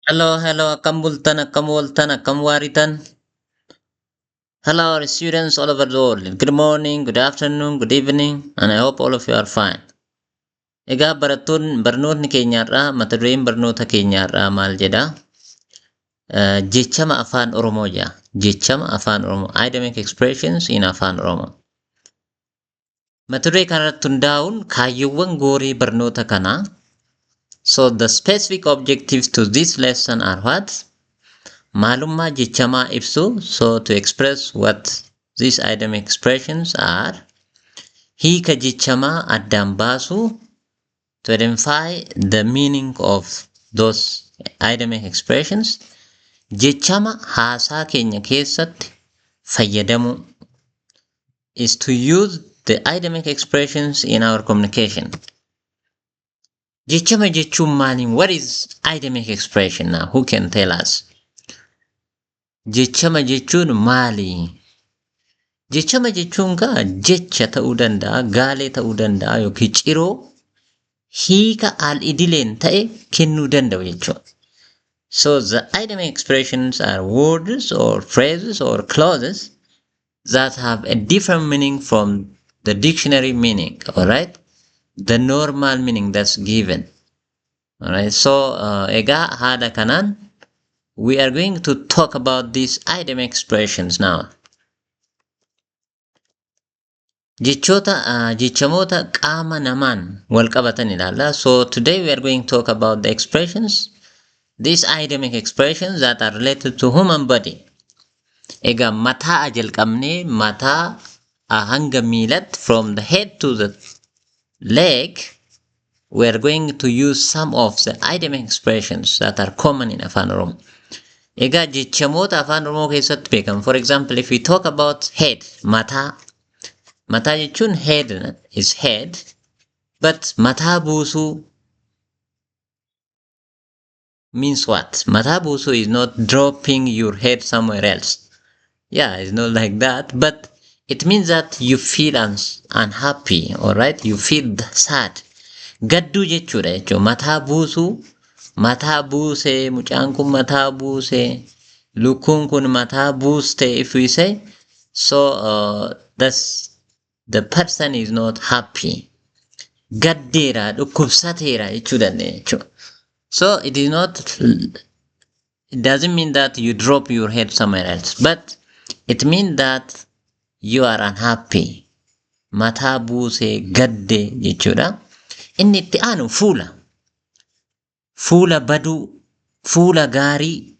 Hello, hello, akkam bultan, akkam ooltan, akkam waaritan. Hello, our students all over the world. Good morning, good afternoon, good evening, and I hope all of you are fine. Egaa barattoonni, barnootni keenya har'aa, mata dureen barnoota keenya har'aa maal jedha? Jechama Afaan Oromoo jedha. Jechama Afaan Oromoo. Idiomatic expressions in Afaan Oromoo. Mata duree kanarratti hundaa'uun kaayyoowwan gooree barnoota kanaa. So the specific objectives to this lesson are what? Maalummaa jechamaa ibsu, so to express what these idiomatic expressions are. Hiika jechamaa addaan baasu, to identify the meaning of those idiomatic expressions. Jechama haasaa keenya keessatti fayyadamuu is to use the idiomatic expressions in our communication. Jechama jechuun maali? What is idiomatic expression now? Who can tell us? Jechama jechuun maali? Jechama jechuun gaa jecha ta'uu danda'a, gaalee ta'uu danda'a yookiin ciroo hiika al-idileen ta'e kennuu danda'u jechuudha. So the idiomatic expressions are words or phrases or clauses that have a different meaning from the dictionary meaning, all right? The normal meaning that's given. All right. So egaa haala kanaan we are going to talk about these idiomatic expressions now. Jechoota jechamoota qaama namaan wal qabatan ilaalla. So today we are going to talk about the expressions, these idiomatic expressions that are related to human body. Egaa mataa jalqabnee mataa hanga miilatti, from the head to the leg, we are going to use some of the idiomatic expressions that are common in Afaan Oromoo. Egaa jechamoota Afaan Oromoo keessatti beekamu. For example, if we talk about head, mataa. Mataa jechuun head is head, but mataa buusuu means what? Mataa buusuu is not dropping your head somewhere else. Yeah, it's not like that, but it means that you feel unhappy, alright? You feel sad. Gadduu jechuudha jechuudha. Mataa buusuu, mataa buusee, mucaan kun mataa buusee, lukkuun kun mataa buuste if we say, so that's the person is not happy. Gaddeera, dhukkubsateera jechuu dandeenya jechuudha. So it is not, it doesn't mean that you drop your head somewhere else, but it means that you are unhappy. Mataa buusee, gadde jechuudha. Inni itti aanu fuula. Fuula baduu, fuula gaarii.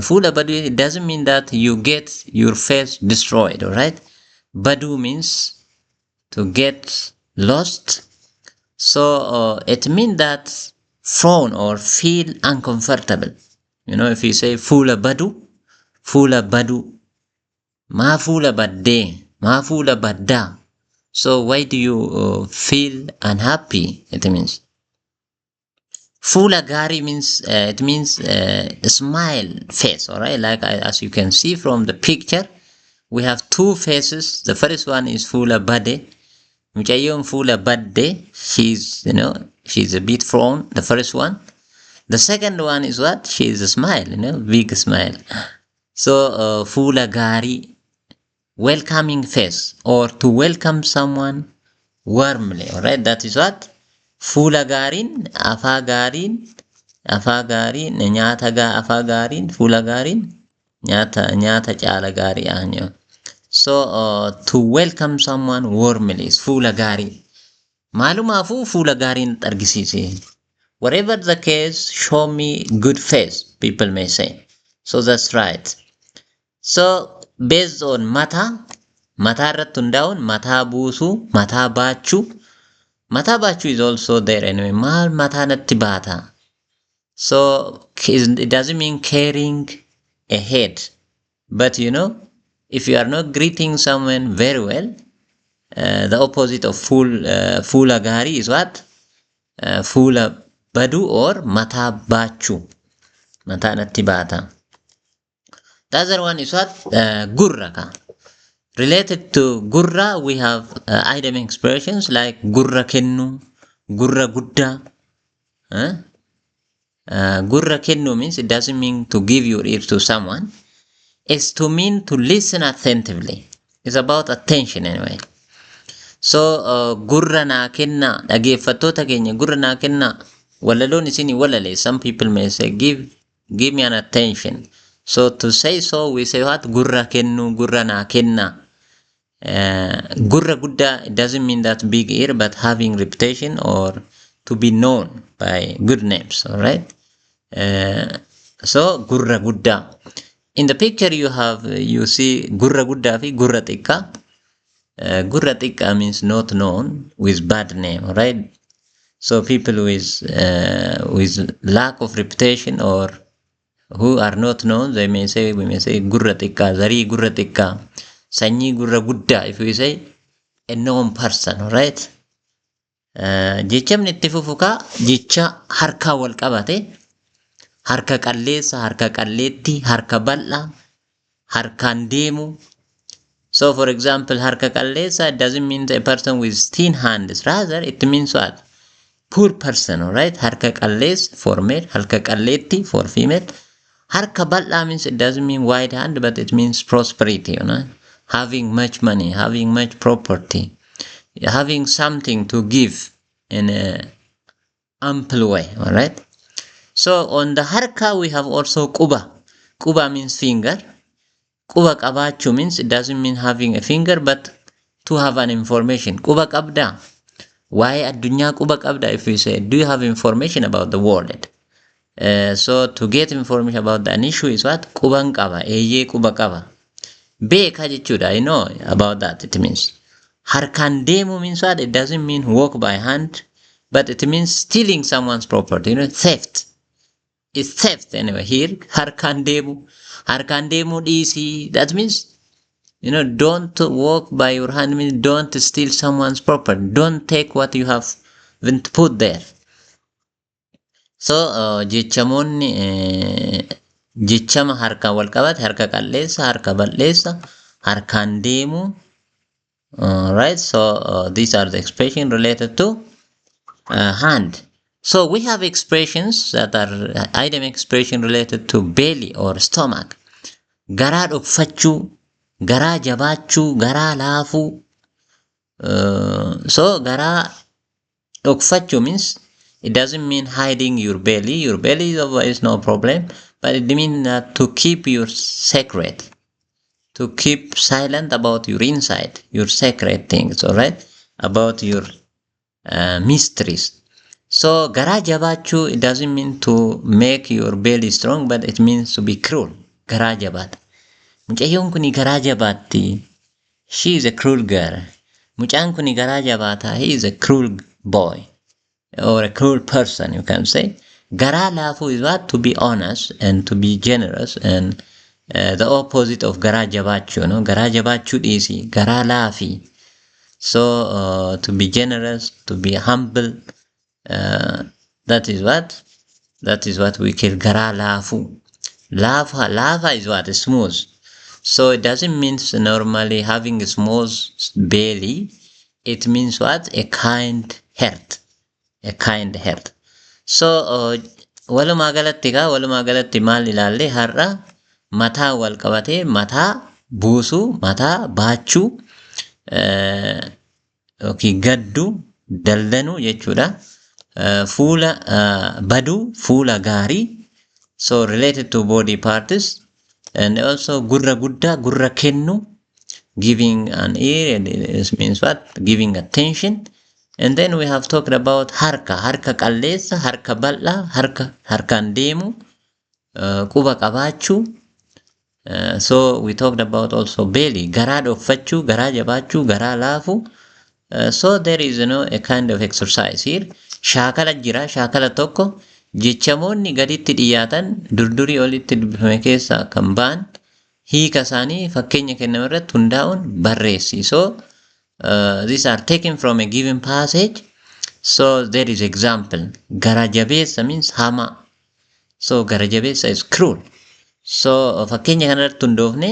Fuula baduu, it doesn't mean that you get your face destroyed, alright? Baduu means to get lost. So it means that frown or feel uncomfortable. If you say fuula baduu, fuula baduu, maa fuula baddee, maa fuula baddaa. So why do you feel unhappy? It means. Fuula gaarii means it means smile face, all right? Like as you can see from the picture, we have two faces. The first one is fuula bade. Mucayyoon fuula badde. She's you know she's a bit frown. The first one. The second one is what? She is a smile, big smile. So fuula gaarii, welcoming face or to welcome someone warmly. All right, that is what fuula gaariin, afaa gaariin, afaa gaariin, nyaata afaa gaariin, fuula gaariin, nyaata caala gaarii aanyo. So to welcome someone warmly is fuula gaarii. Maalumaafuu fuula gaariin argisiise. Whatever the case, show me good face, people may say. So that's right. So based on mataa, mataa irratti hundaa'uun mataa buusuu, mataa baachuu. Mataa baachuu is also there anyway. Maal mataa natti baata? So it doesn't mean carrying a head. But if you are not greeting someone very well, the opposite of fuula gaarii is what? Fuula baduu or mataa baachuu. Mataa natti baata. The other one is what? Gurra ka. Related to gurra, we have idiomatic expressions like gurra kennu, gurra guddaa, Gurra kennuu means it doesn't mean to give your ear to someone. It's to mean to listen attentively. It's about attention anyway. So gurra naa kennaa, dhaggeeffattoota keenya, gurra naa kennaa, walaloon isinii walale. Some people may say, Give me an attention." So to say so, we say what? Gurra kennuu, gurra naa kennaa. Gurra guddaa, it doesn't mean that big ear, but having reputation or to be known by good names, all right? So gurra guddaa. In the picture you have, you see gurra guddaa fi gurra xiqqaa. Gurra xiqqaa means not known, with bad name, all right? So people with lack of reputation or who are not known, they may say, we may say gurra xiqqaa, zarii gurra xiqqaa, sanyii gurra guddaa if we say a known person, all right? Jechamni itti fufu kaa jecha harkaa wal qabate: harka qalleessa, harka qalleetti, harka bal'aa, harkaan deemu. So for example, harka qalleessa doesn't mean a person with thin hands. Rather, it means what? Poor person, all right? Harka qalleessa for male, harka qalleetti for female. Harka bal'aa means it doesn't mean wide hand, but it means prosperity, having much money, having much property, having something to give in a ample way, all right? So on the harka, we have also quba. Quba means finger. Quba qabaachuu means it doesn't mean having a finger, but to have an information. Quba qabdaa. Waa'ee addunyaa quba qabda if we say, "Do you have information about the world?" So to get information about an issue is what? Quban qaba. Eeyyee, quba qaba. Beeka jechuudha. I know about that, it means. Harkaan deemuu means what? It doesn't mean walk by hand, but it means stealing someone's property, theft. It's theft anyway. Here, harkaan deemuu. Harkaan deemuu dhiisii. That means don't walk by your hand means don't steal someone's property. Don't take what you have been put there. So jechamoonni jechama harkaan wal qabate: harka qalleessa, harka bal'eessa, harkaan deemuu. Right, so these are the expression related to hand. So we have expressions that are item expression related to belly or stomach. Garaa dhokfachuu, garaa jabaachuu, garaa laafuu. So garaa dhokfachuu means it doesn't mean hiding your belly. Your belly is no problem, but it means that to keep your secret, to keep silent about your inside, your secret things, all right, about your mysteries. So garaa jabaachuu, it doesn't mean to make your belly strong, but it means to be cruel. Garaa jabaata. Mucayyoon kuni garaa jabaatti. She is a cruel girl. Mucaan kuni garaa jabaata. He is a cruel boy or a cruel person, you can say. Garaa laafuu is what? To be honest and to be generous and the opposite of garaa jabaachuu. No? Garaa jabaachuu dhiisi. Garaa laafi. So to be generous, to be humble, that is what? That is what we call garaa laafuu. Laafa, laafa is what? Smooth. So it doesn't mean normally having a smooth belly. It means what? A kind heart. A kind heart. So walumaa galatti gaa, walumaa galatti maal ilaalle har'a? Mataa wal qabatee mataa buusuu, mataa baachuu yookiin gadduu, dallanuu jechuudha. Fuula baduu, fuula gaarii. So related to body parts and also gurra guddaa, gurra kennu, giving an ear, and it means what? Giving attention. And then we have talked about harka, harka qalleessa, harka bal'aa, harka harkaan deemu, quba qabaachuu. So we talked about also belly, garaa dhokfachuu, garaa jabaachuu, garaa laafuu. So there is a kind of exercise here. Shaakala jira, shaakala tokko: jechamoonni gaditti dhiyaatan durdurii olitti dubbifame keessaa kan ba'an hiika isaanii fakkeenya kenname irratti hundaa'uun barreessi. So these are taken from a given passage. So there is example. Gara jabeessa means hamaa. So gara jabeessa is cruel. So fakkeenya kanarratti hundoofne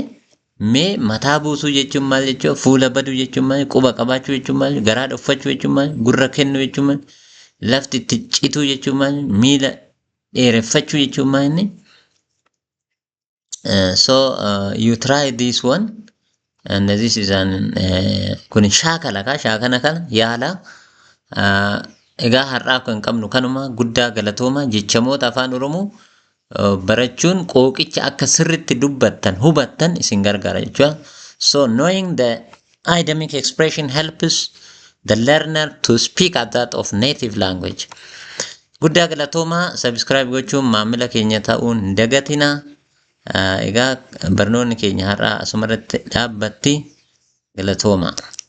mee mataa buusuu jechuun maal jechuudha? Fuula baduu jechuun maal? Quba qabaachuu jechuun maal? Garaa dhokfachuu jechuun maal? Gurra kennuu jechuun maal? Lafti itti cituu jechuun maal? Miila Dheereffachuu jechuun maa inni? So you try this one, and this is an kun shaakala ka shaakala kana yaala. Egaa har'aaf kan qabnu kanuma. Guddaa galatooma. Jechamoota Afaan Oromoo barachuun qooqicha akka sirritti dubbattan, hubattan isin gargaara jechuudha. So knowing the idiomatic expression helps the learner to speak at that of native language. Guddaa galatooma. Subscribe gochuun maamila keenya ta'uun hin dagatina. Egaa barnoonni keenya har'aa asumarratti dhaabbatti. Galatooma.